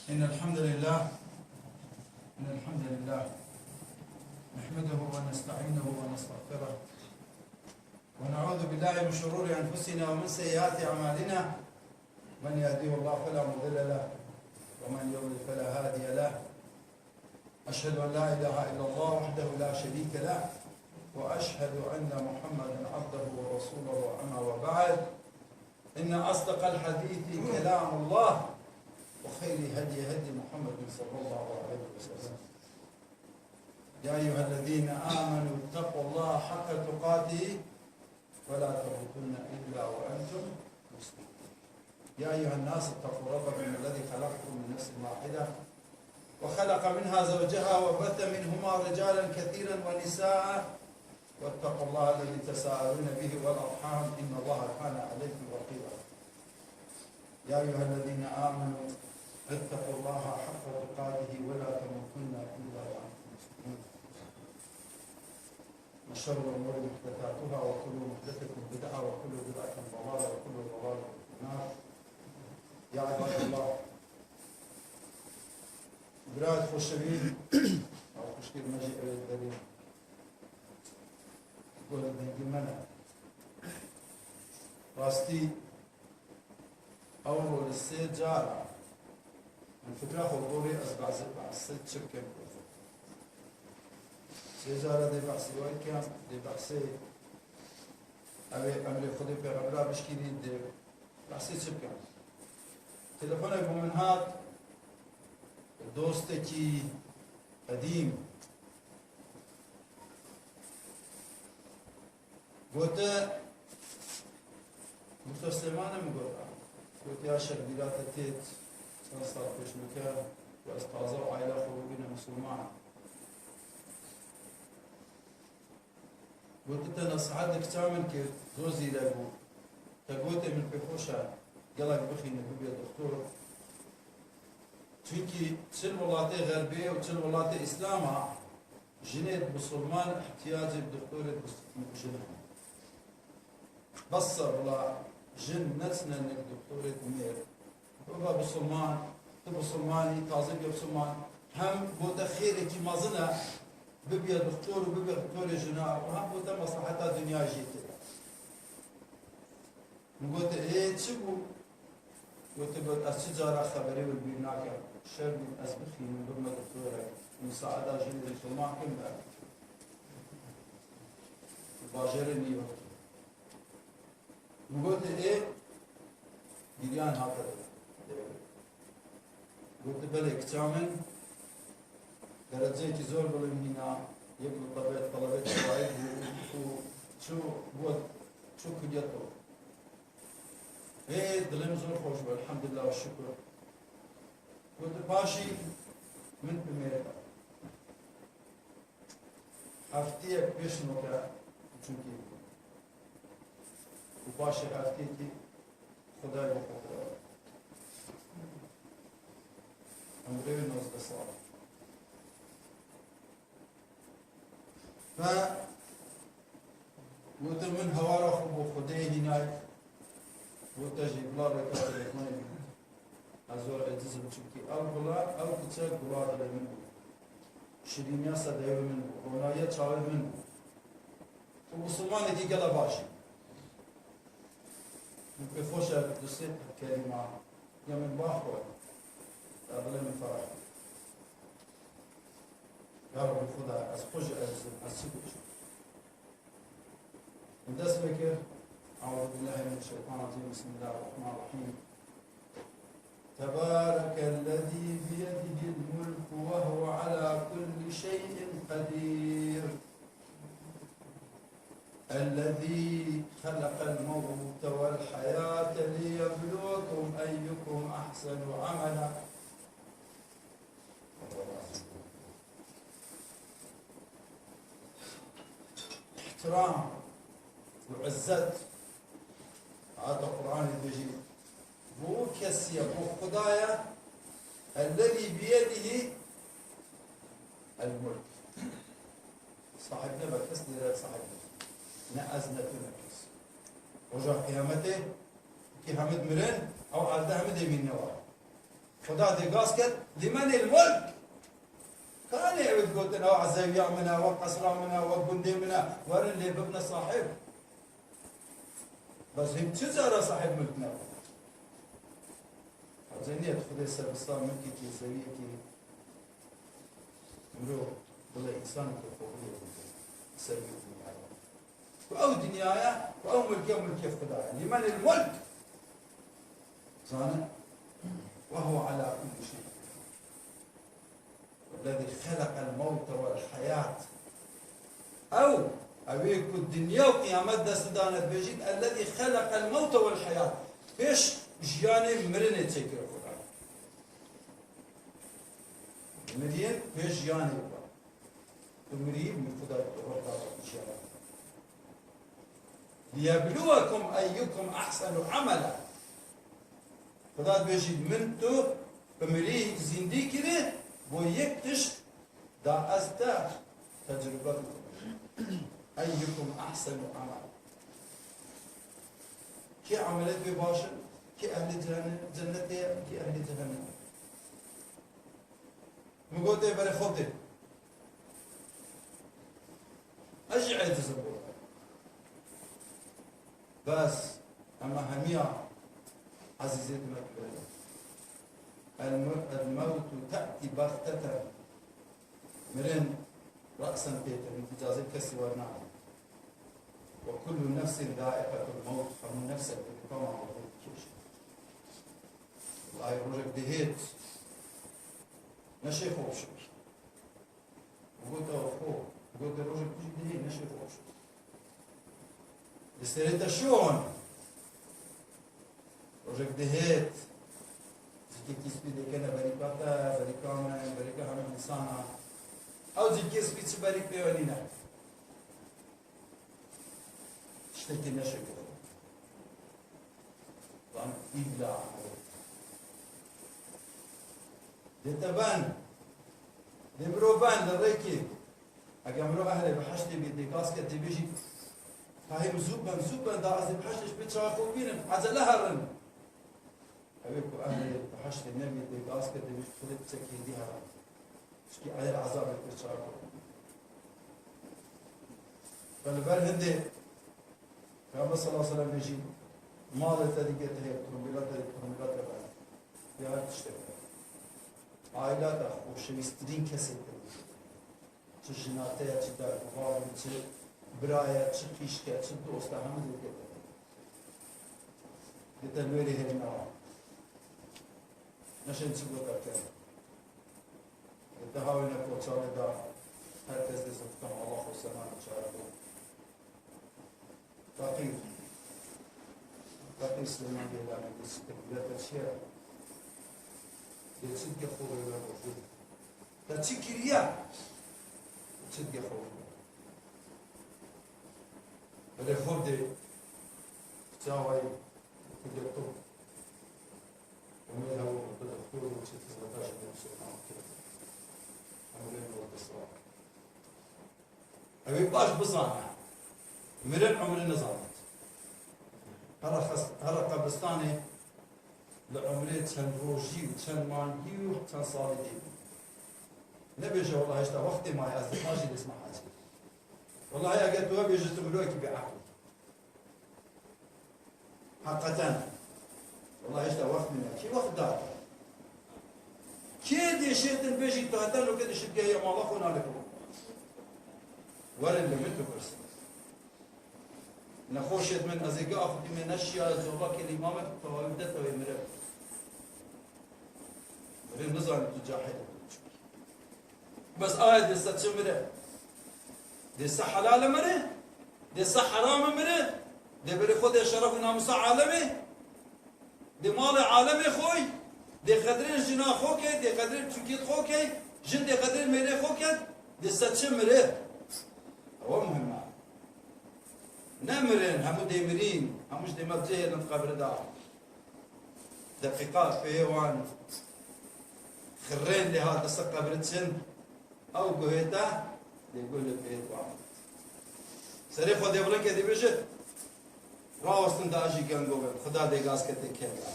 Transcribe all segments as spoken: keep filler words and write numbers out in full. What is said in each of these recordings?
إن الحمد لله، إن الحمد لله نحمده ونستعينه ونستغفره، ونعوذ بالله من شرور أنفسنا ومن سيئات أعمالنا. من يهده الله فلا مضل له، ومن يضلل فلا هادي له. أشهد أن لا إله إلا الله وحده لا شريك له، وأشهد أن محمدا عبده ورسوله. أما وبعد، إن أصدق الحديث كلام الله، وخير الهدي هدي محمد صلى الله عليه وسلم. يا أيها الذين آمنوا اتقوا الله حق تقاته ولا تموتن إلا وأنتم مسلمون. يا أيها الناس اتقوا ربكم الذي خلقكم من نفس واحدة وخلق منها زوجها وبث منهما رجالا كثيرا ونساء واتقوا الله الذي تساءلون به والأرحام إن الله كان عليكم رقيبا. يا أيها الذين آمنوا اتقوا الله حق تقاته ولا تموتن إلا وأنتم مسلمون. وشر الأمور محدثاتها وكل محدثة بدعة وكل بدعة ضلالة وكل ضلالة في النار. يا عباد الله، برات خوشبين أو خوشبين مجيء الدليل. قول الدنيا منا. راستي، Ewro li sê cara min fikra xwe gorî, ez behsê, behsê çi bikim? Sê cara dê behsê wê dikim, dê behsê ew ê emrê Xwedê pêxembera bişkînî, dê behsê çi bikim? Telefonek bo min hat, dostekî qedîm. Gote, Doktor Silêmanê min got, got, ya şer bîra te têt, çend sal pêş min ke, ku ez taze û aîla xwe bibîne misilman. Gote, te nesihet li kiça min kir, zor zîrek bû. Te gotê min pê xweş e, gelek bixwîne, bibê doktor. Çunkî çi li welatê Xerbê û çi li welatê Îslama, jinê bisilman ihtiyacê bi doktorê jin hene. Bes e bila jin neçine nik doktorê mêr. Bibe bisilman, tu bisilmanî, tazî bî bisilman, hem bo te xêrekî mezin e, bibiye doktor û bibe doktorê jina, û hem bo te mesleheta dinyayê jî tê. Min gote, ê, çi bû? Gote, got, ez çi cara xeberê wî li bîr nakim. Şer bû, ez bixînim, bibime doktorek. Misaada jin û misilman kim be? Li bajêrê New York. Min gote, ê, giryan hate. Gote, belê, kiça min dereceyekî zor bilind hîna, yek li tebe-, telebê tebayî bû û çû, bû, çû kuliyeto. Ê, dilê min zor xweş bû, elhamdulillah û şukur. Gote, paşî min bi mêr de. Heftiyek pêş min ke çûkî û paşê heftiyekî Xwedayê bi xwe kir. Emrê wî nozdeh sal. Ve gote, min hewara xwe bo Xwedê hînay, gote jî bila rêka telefonê bî. Ez zor eciz im, çimkî ew gula, ew kiçe gula dilê min bû. Şirîniya sedewê min bû, ronayiya çavê min bû. Û misilmanekî gela baş e. Min pê xweş e du sê kelîma ya min ba xwe, ya dilê min ferah bû. Ya Rebbi Xuda, ez xwe jî eciz im, ez çi bêjim? Min dest pê kir. أعوذ بالله من الشيطان الرجيم. بسم الله الرحمن الرحيم. تبارك الذي بيده الملك وهو على كل شيء قدير. الذي خلق الموت والحياة ليبلوكم أيكم أحسن عملا. Îhtiram û izzet. Hata Qur'anê dibêjî, bo kesî ye, bo Xuda ye, ellezî biyedihî el-mulk. Sahib nebe kes, nêre sahib nebe. Ne ez, ne tu, ne kes. Roja Qiyametê, ki hemid mirin, ew erde hemidê mîne wa. Xuda dê gaz ket, "Limenil mulk?" Kanê ew digotin, "Ew ezewiya min e, ew qesra min e, ew gundê min e, werin lê bibne sahib." Bes hîn çi cara sahib mulk nebû? Hewce niye tu Xwedê ser bista mulkekî, zewiyekî, mirov bile însanekî xwe bile ser wî dinyayê. Ku ew dinyaya, ku ew mulke, mulkê Xuda ye. Limenil mulk? Zane? Ve huve ala kulli şey. Ellezî xeleqel mewte vel heyat. Ew, ew ê ku dinya û qiyamet dest dane dibêjît, "Ellezî xeleqel mewte vel heyat." Pêş jiyanê mirinê çêkir Xuda. Miriyên pêş jiyanê xwe. Tu mirî, min Xuda tu xwe da jiyana. "Liyebluwekum eyyukum ahsenu amela." Xuda dibêjî, "Min tu bi mirî zîndî kirî, bo yek tişt da ez te tecrube bikim. Eyyukum ahsenu amela." Kê emelê wê baş in, kê ehlê cehenne-, cennetê ye, kê ehlê cehennemê ye. Min got, "Ê berê xwe bidê. Ez jî eciz im bo te." Bes, ema hemiya ezîzê di me dibêne. El-, el-mewtu te'tî baxteten. Mirin resen tê te, îcazê kesî wernayê. Ve kullu nefsin zaiqetul mewt, hemû nefsek bi tama merdê dikêşe. Wellahî rojek dihêt, neşê xwe bişopî. Û gote xwe, gote rojek tu jî dihê, neşê xwe bişopî. Li serê te şon. Rojek dihêt, cîkekî spî dêkene berîka te, berîka me, berîka hemû însanan. Ew cîkê spî çi berîk pê we nîne? Tiştekî neşekirî. Van îlla dê te ben. Dê mirov ben li rêkê. Eger mirov ehlê biheştê bê, dê gaz ke dê bêjî, "Tahê min zû ben, zû ben, da ez ê biheştê ji pê çawa xwe bînim, ecele herin." Ew ê ku ehlê biheştê nebê, dê gaz ke dê bêjî, "Xwedê piçek hêdî herin." Çikî ehlê ezabê pê çawa xwe bînim. Ve li ber hindê Peyxamber sallallahu aleyhi ve sellem bêjî, "Malê te dike te heye, otomobîla te dike, otomobîla te ben. Ya her tiştek te. Aîla te, xoşewîstirîn kesê te. Çi jina te ye, çi dayik û bav in, çi bira ye, çi qîşk e, çi dost e, hemû dike te. Dike te li wêrê hêrîna wan. Neşên çi gota bikin." Dike te hawêne koçalê da, her kes dê ziftan Allah xwe seman çare bû. Feqîr. Feqîr Silêman Geylanî dê çi kir? Dê te çi ye? Dê çi dike xwe rê ve rojê? Te çi kiriye? Çi dike xwe rê ve? Belê xwe dê çawayî tu dê tu. Umêd hewa tu doktor û çi xizmeta ji bo Silêman kir. Emrê nor bisra. Ew ê baş bizane. Mirin umrê nizanit. Here xes-, here qebristanê li umrê çend rojî û çend mangî û çend salî dê bû. Nebêje, "Wela hêşta wextê maye, ez dê hajî dê çima hecê." Wela eger tu wê bêjî, tu mirovekî bêeqil î. Heqeten. Wela hêşta wext min e. Kî wext date? Kê dê şêtin bêjî tu heta noke dê şit gehê mala xwe nalê xwe? Werin li min bipirsin. Nexweşêt min, ez ê gaf dîme neşiya, ez cevabakê lê mame, tewayî de tewê mire. Mire nizanî tu cahil î. Bes aya dê se çi mire? Dê se helal mire? Dê se heram mire? Dê berê xwe dê şeref û namusa alemê? Dê malê alemê xwe? Dê qedrê jina xwe ke, dê qedrê çûkê xwe ke, jin dê qedrê mêrê xwe ke, dê se çi mire? Ew muhim e. Ne mirin, hemû dê mirîn, hemû ji dê me cihêlin qebri da. Deqîqa peyê wan xirrên lê hat ser qebri çin, ew guhê te dê guh li peyê wan. Serê xwe dê bilind ke dê bêjit, rawestin da jî gengo bin, Xuda dê gaz kete kela.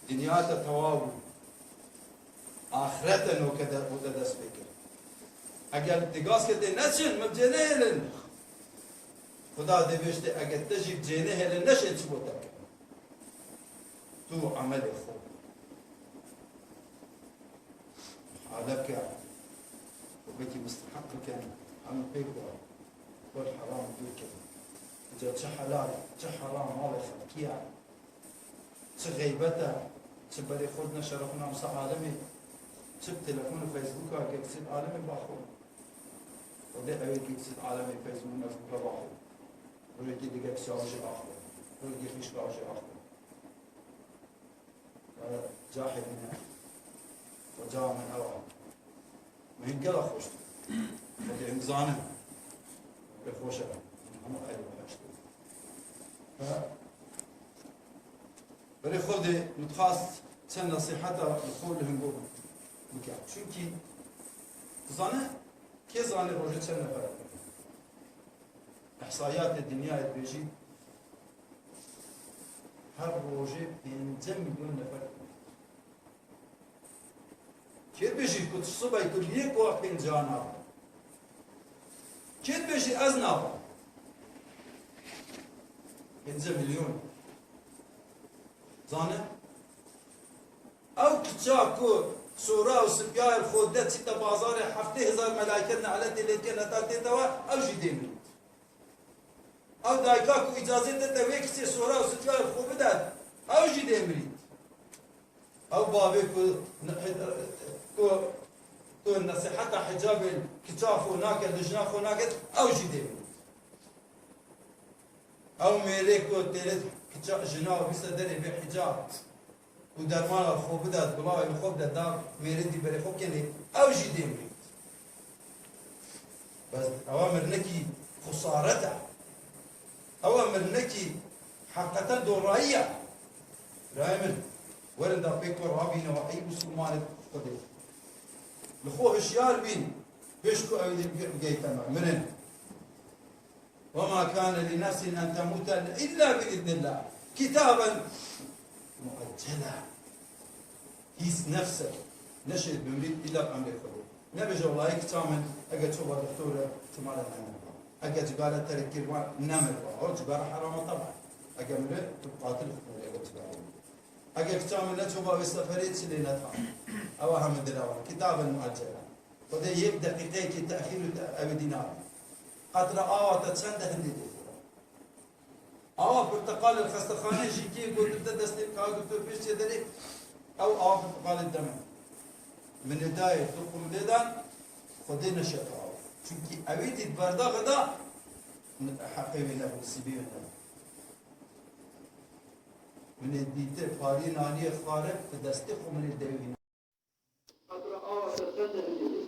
Dinya te tewa bû. Axirete noke de, û te dest pê kir. Eger di gaskê tê neçin, min cê nehêlin. Xuda dê bêjtê, eger te jî cê nehêlin, neşên çi bo te bikin. Tu emelê xwe. Haleke, û belkî misteheq bikin, em pêk de xwe heram dûr kin. Ca çi helal, çi heram malê xelkî ye. Çi xeybet e, çi berê xwe neşerifin wisa alemê, çi bi telefon û Facebooka gel sêd alemê baxwe. Xwedê ew ê gel sêd alemê Facebooka û Facebooka baxwe. Rojekê digel çaw jî axwe. Rojekê xişka jî axwe. Cahê min e. Xwe ca min ew e. Min gelek xweş dibû. Xwedê em zanin. Pê xweş e. Hemû ehlî behişt in. Berê Xwedê min dixwast çend nesîheta li xwe li hingor bikim. Çunkî dizane, kê zane rojê çend nefer e? Îhsaiyatê dinyayê dibêjî, her rojê pêncî milyon nefer. Kê dibêjî ku tu sibê ku liyê ku pênca nabe? Kê dibêjî ez nabim? Pêncî milyon. Zane? Ew kiça ku sora û sipiyayê xwe de çîte bazarê heftê hezar melayket neletê lê dike heta tête we, ew jî dê mirît. Ew dayika ku îcazê dete wê kiçê sora û sipiyayê xwe bide, ew jî dê mirît. Ew bavê ku ne-, ku, ku nesîheta hicabê kiça xwe nake, li jina xwe nake, ew jî dê mirît. Ew mêrê ku têrê kiça jina û bîste derê bê hicab û dermana xwe bide, gulavê li xwe bide, da mêrê dî berê xwe kenê, ew jî dê mirît. Bes ew mirinekî xusaret e. Ew mirinekî heqeten dorayî ye. Birayê min, werin da pêk we rabîne we ey Musulmanê Xwedê. Li xwe hişyar bîn, pêş ku ew bigeyte me, mirin. وما كان لنفس أن تموت إلا بإذن الله كتابا مؤجلا. Hîç nefsek neşê bimrît îla bi emrê Xwedê. Nebêje, wellahî kiça min, ege çû ba doktor e, ihtimale nemir ba. Ege cigare terk kir ba, nemir ba. O cigare heram e teba. Ege mire, tu qatil xwe, ege cigare. Ege kiça min neçû ba wê seferê çi lê neta. Ewa hemû dirawa. Kitaben mueccela. Xwedê yek deqîqeyekî tehîr û te-, ew ê dî nabe. Qetre awa te çend e hindê dê xwe. Awa pirteqalê li xestexaneyê jî kê gotin te destê ka doktor pêş çê derê, ew awa pirteqalê deme. Min ê dayê tu qumdê dan, Xwedê neşefe awa. Çunkî ewî dît berda xwe da, heqê wê nebû, nisîbê wê nebû. Min ê dîtê pariyê naniyê xwarin, bi destê xwe min ê dewî. Qatra awa te çend e hindê dê.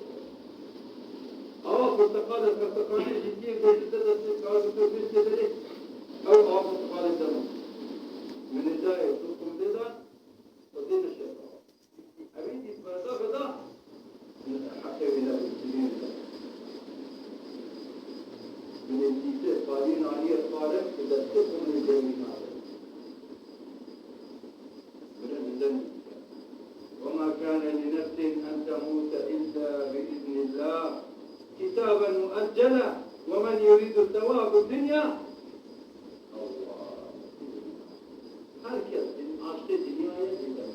Awa porteqalê xestexaneyê jî kê gotin te destê ka doktor pêş çê derê, ew awa porteqalê dema. Min ê dayê tu qumdê dan, Xwedê neşefe awa. Ewî dît berda xwe da, heqê wê nebû, nisîbê wê nebû. Min ê dîtê pariyê naniyê xwarin, bi destê xwe min ê dewî nabe. Mirin li deng dike. وما كان لنفس أن تموت إلا بإذن الله كتابا مؤجلا ومن يرد ثواب الدنيا Allah. Her kes din aşkê dinyayê dide.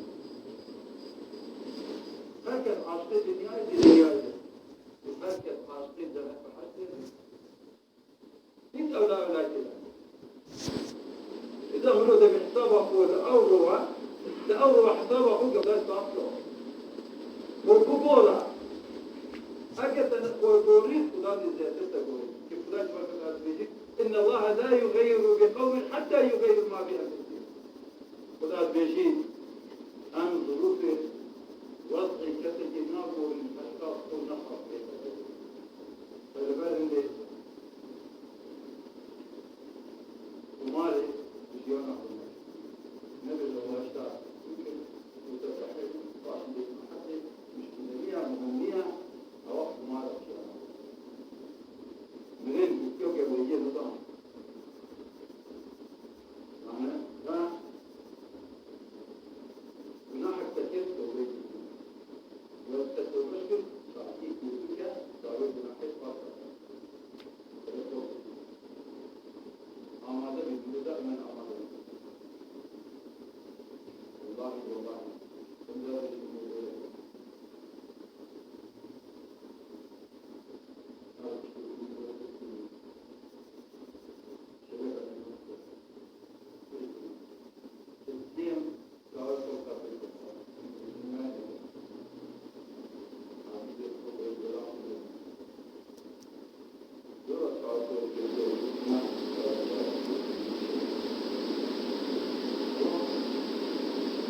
Her kes aşkê dinyayê dide. Her kes aşkê cennet ve haşrê dide. Hiç ewla ewla kêle. Îza hûn dibê hesaba xwe li ew rowa, li ew rowa hesaba xwe gevdar saf kir. Û bigora. Heke te xwe gorî, Xuda dê zêdetir te gorî. Ki Xuda ji me dibêjî, إن الله لا يغير بقوم حتى يغيروا ما بأنفسهم. Xuda dibêjî, em zirûfê wez'ê kesekî nagorin heta xwe nexapê. Li ber hindê Qumarê jiyana xwe me. Nebêje wela ji te bikin, û te behê, paşî dê mehebê, muşkîle niye, muhim niye, ewa qumara jiyana xwe. Mirên gotî ew gerweyiyê nidan. Yani, ben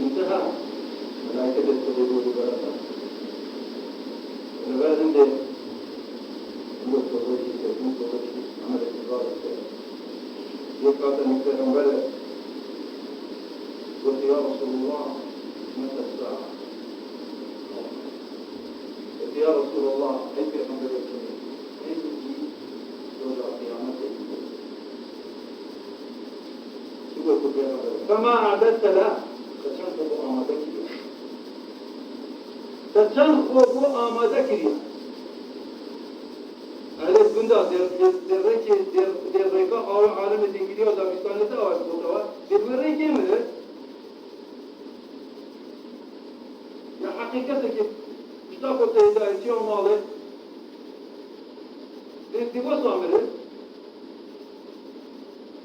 Înteha, melaîketê Xwedê bû li ber xwe. Li ber hindê mirov tewbekî kir, hûn tewbekî, emelekî baş kir. Yek hate nîv pêxemberê, gotiye, "Ya Resulullah, mete sa'a?" Gotiye, "Ya Resulullah, ey pêxemberê Xwedê, ey zû jî roja qiyametê?" Çi got ku pêxember? "Fema a'dedte leh?" Te çend xwe bû amade kiriye? Te çend xwe bû amade kiriye? Ehlê gunda dê, dê, dê rêkê, dê, dê rêka awe alemê dingiliya dabistanê de awe gotawa. Dê wê rêkê mire. Ya heqî kesekî pişta xwe teyda etiya malê. Dê, dê wesa mire.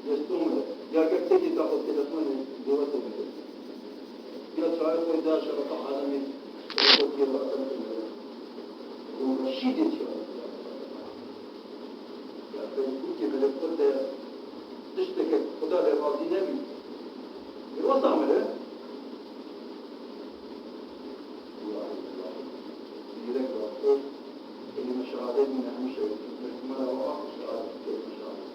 Dê sto mire. Ya gerçekî ta xwe telefonê dê wesa mire. Ya çaye xwe da şerefa alemê. Xwe kê wasa mire. Û reşîdê çi ya. Ya Facebookê belê xwe de tişteke Xuda lê razî nebî. Dê wesa mire. Wallahî, wallahî. Zîrek rasto. Kelîme şehadet yine hemîşe mirtimara wa axir şehadet, kelîme şehadet.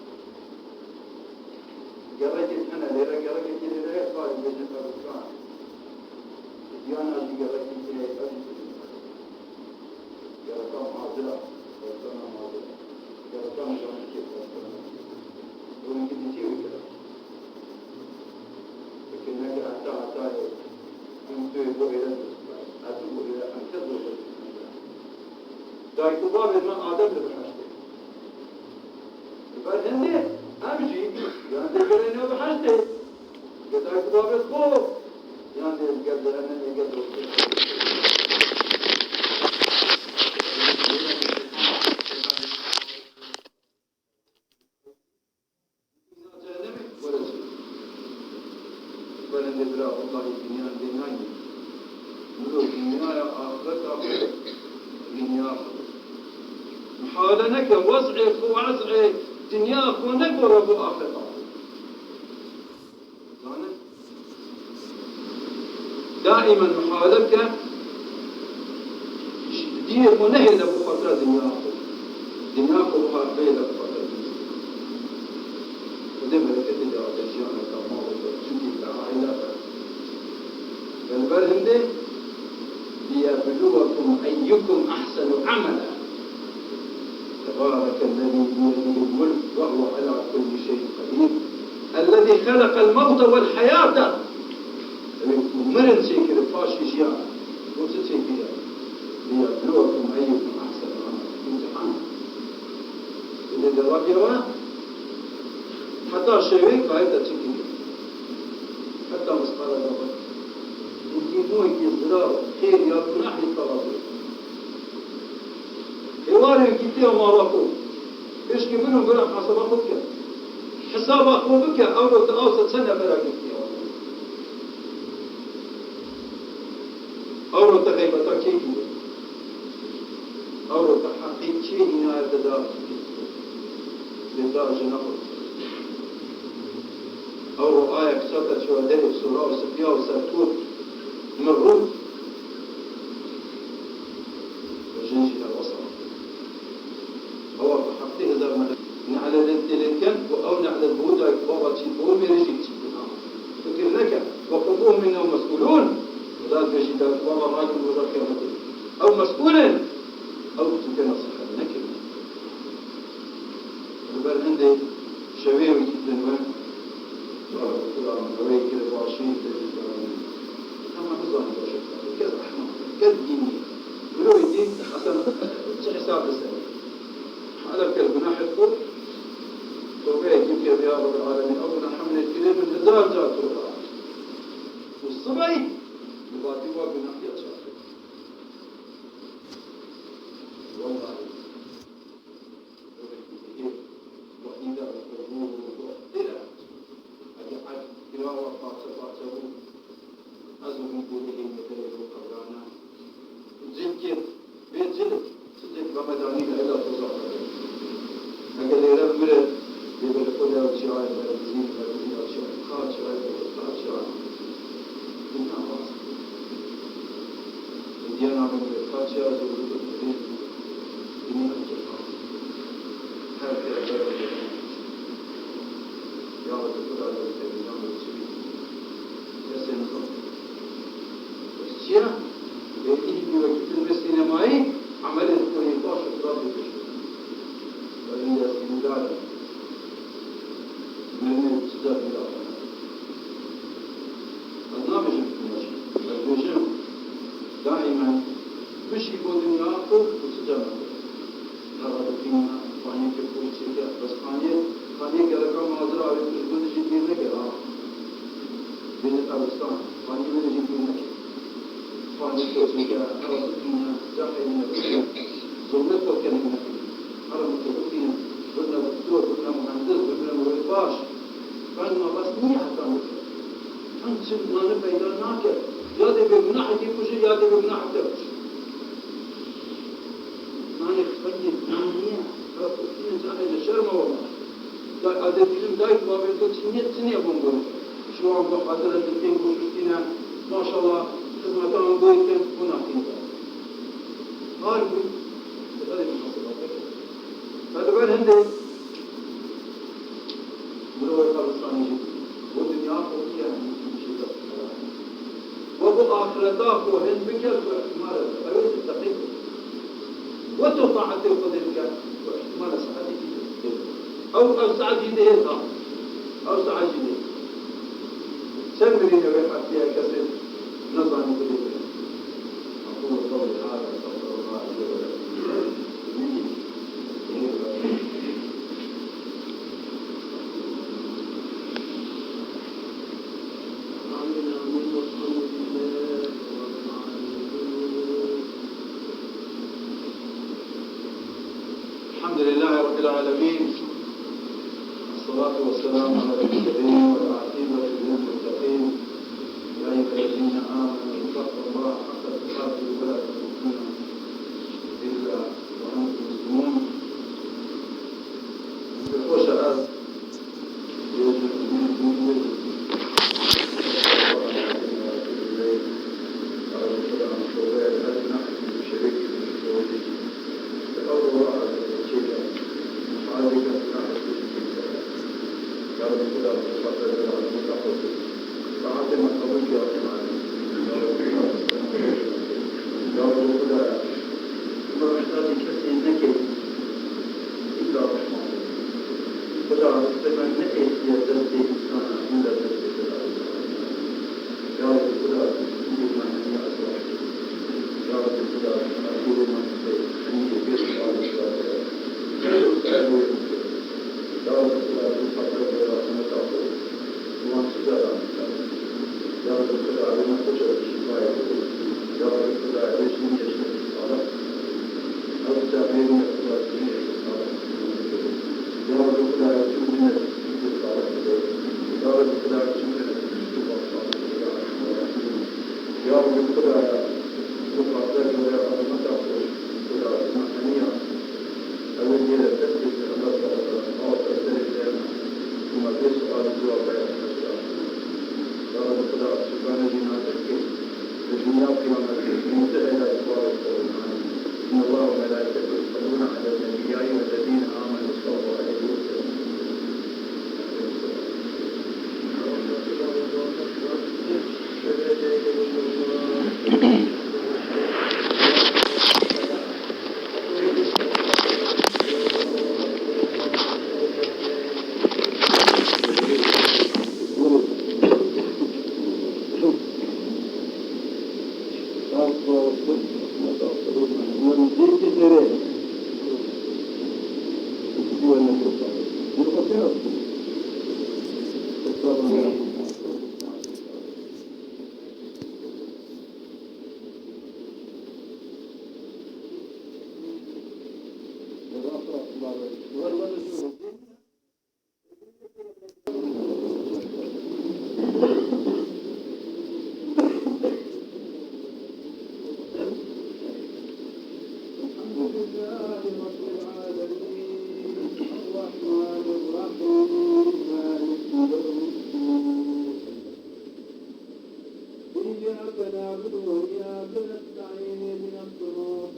Gerekek hene, lêre gerekek lêre ye, xalî bêjin qebirkan. Diyana jî gerekek heye, ev jî bêjin qebirkan. Gereka mazira, xwestana mazira. Gereka mijantikê xwestana. Wengî dîtî wî gerek. Fikir neke heta heta ye. Em tu yê bo êre dûst bike. Ez tu bo êre, em kes bo êre dûst bike. Dayik û bavê me Adem li biheştê. Li ber hindê em jî, yan dê gerê ne biheştê. Ge dayik û bavê xwe, yan dê li gel cehennemê gel dostê. Were çi? Were de bira, wellahî dinya dê nayê. Mirov dinyaya axireta xwe dinya xwe. Mihale neke wez'ê xwe, wez'ê dinya xwe negore bo axireta xwe. Zanin? Daîmen muhawele bike, ji dîrê xwe nehêle bo xatira dinya xwe. Dinya xwe bihêle bo xatira dinya. Xwedê bereketê de ate jiyaneke, maleke, çûkeke, aîleke. Li ber hindê, "Liyebluwekum eyyukum ahsenu amela." Tebarekellezî biyedihil mulk ve huve ala kulli şeyin qedîr. Ellezî xeleqel mewte wel heyate. Ew ê ku mirin çêkiri paşî jiyan. Bo çi çêkiriye? Liyebluwekum eyyukum ahsenu amela. Îmtihan. Lê de Rabbê we heta şevê kayê te çi kiriye. Heta misqala zerre. Yekî nû yekî zirar, xêr ya gunah yê te razî. Êvarê yekî tê mala xwe. Pêşkê min û bira hesaba xwe bike. Hesaba xwe bike, ewro te awsa çend nefera girtiye. Ewro te xeybeta kê kiriye. Ewro te heqê kê hînaye te da. Lê da jina xwe. Ewro aya kisa te çiwa derê sora û sipiya û sertûr. Mirût. Jin jî her wesa. Ewa ku heftê hezar nehle lê tê lê dikin, ku ew nehle bo dayik bava çî, bo mêrê jî çî dikin. Fikir neke, weqifuhum innehum mes'ûlûn. Xuda dibêjî dayik bava rakin roja qiyametê. Ew mes'ûl in. Ew çûke nesîhet nekirin. Li ber hindê şevê wî dîtin we, Xuda min ewê kir başî, te jî zanin. Hema nizanin baş e, kes rehma, kes dîn nîye. Mirovê dîn, hesen çi hesab li ser. Hala kes gunahê xwe, tobeyekî bike, ya Rabbel Alemîn, ew gunaha min ê kirê min hezar car tobe. Û sibey, li batî wa gunahiya çaxê. Wellahî. وإذا القبور بعثرت. Eger erd kirawa parçe parçe bû, ez û min dê bihêne derê bo qebrana. Cilkê bê cilk, çi cilk Remedanî de ela toza xwe. Eger lêre mire, dê bê li xwe de ew çiyayê berdizî, berdizî ew çiyayê, qar çiyayê, qar çiyayê. Dinya Her peygamber ya Rabbi, peygamber çi bî? Kesê nizam. Çiya? Bêtî hîdî wekî filmê sînemayî, emelê xwe yê baş û xirab dikişt. Belê ya sîndar. Mirinê çi car dî daxwe. Ez nabêjim tu meşî. Ez bêjim, daîmen bişî bo dinya xwe û çi car nake. Hera dibîne, xaniyekê xwe çêke, bes xaniyê, xaniyê gereka mazir avê tu ji bo dijî bîr neke, ha. Bêjî qebristan, xaniyê wê dijî bîr neke. Xaniyê xwe çêke, hera dibîne, cehê ne, zulmê xwe kenê neke. Hera mutebikî, birine doktor, birine muhendis, birine mirov baş. Reng me bes niye heta nike. Em çi nane peyda nake. Ya dê bê gunahekî kuje, ya dê bê gunahek te kuje. Nanê xwendê nan niye. Rab û kîne canê li şerma wema. Da ez ê dînim dayik babê to çi niye, çi niye bon bon. Şu an bu hazir ez ê pênc roj şûştîne. Maşallah, xizmeta an goyê kem, bu nafîn da. Har bû, dikkat edin, hasıl bakın. Hadi ben hende Mirovê qebiristanê jî bû. Bo dinya xwe bûye hemî tiştê dest xwe. We bo axireta xwe hin bike ku ihtimal e. Ew ê teqî be. We to taetê Xwedê bike ku ihtimal e saetekî tê. Ew, ew saet jî dihê ta. Ew saet jî dihê. Çend mirî ew ê heftiye kesê nezanî bidê bide. أقول قولي هذا، أستغفر الله لي ولكم. الحمد لله رب العالمين. الصلاة والسلام على المرسلين والعاقبة للمتقين. يا أيها الذين آمنوا اتقوا الله حق تقاته ولا تموتن إلا وأنتم مسلمون. Xweş e, ez Taetê me qebûl kir, ya Rabbi Xwedaya. Hema mihtacê kesê neke, îlla rehma bike. Xweda, rızqê me neêtiye destê însana, îlla destê te de. Ya Rabbi Xweda, tu dîrê me hemiya islah kir. Ya Rabbi Xweda, tu dîrê me hemiyê bê sual islah kir. Ya Rabbi Xweda, tu xatir rehmeta xwe. Wan çi caran dikare? Ya Rabbi Xweda, ew ê ne koça bi şîfayê bide. Ya Rabbi Xweda, ew ê jiniyê ji te salih bike. Ew çavê wî ne Xweda, jiniyê ji te salih bike. Ya Rabbi Xweda, ew çi bidine, tu salih bide. Ya Rabbi Xweda, ew çi bidine, tu salih bide. Ya Erhamer Rahîm. Ya Rabbi Xweda, tu xatir rehmeta xwe, Xweda, tu me hemiya Ew ê nêre destê Pêxember sallallahu aleyhi ve sellem aw ser serê te me. Û me bê sual û cewab bere hemşira. Ya Rabbi Xweda, tu şifa nejî nasib key. Li dinya qiyamet, min tu hela li balê xwe. Amin. إن الله وملائكته يصلون على النبي، يا أيها الذين آمنوا صلوا عليه وسلموا. الحمد لله رب العالمين. الرحمن الرحيم. مالك يوم الدين. إياك نعبد وإياك نستعين. اهدنا الصراط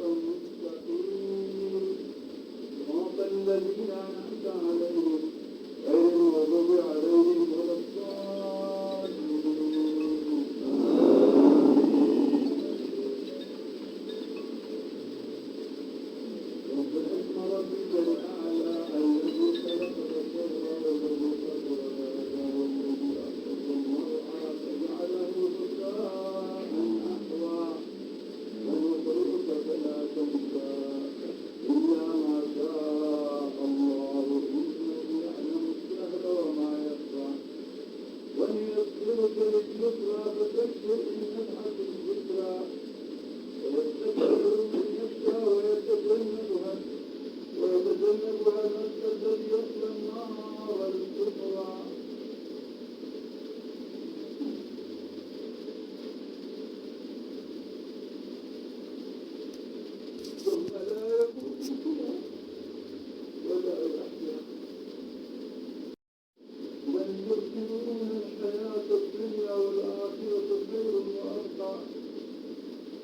لليسرى فذكر إن نفعت الذكرى سيذكر من يخشى ويتجنبها ويتجنبها الأشقى الذي يصلى النار الكبرى ثم لا يموت فيها ولا يحيا بل تؤثرون الحياة الدنيا والآخرة خير وأبقى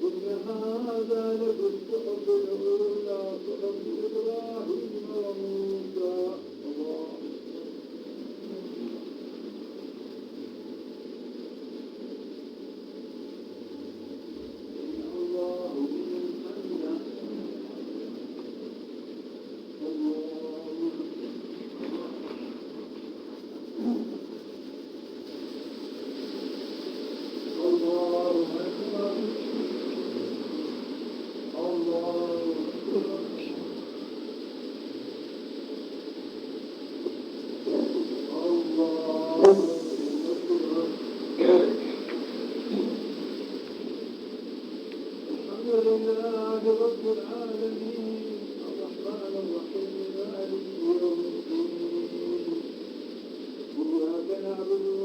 إن هذا لفي الصحف الأولى صحف إبراهيم وموسى الله أكبر. الحمد لله رب العالمين الرحمن الرحيم مالك يوم الدين إياك نعبد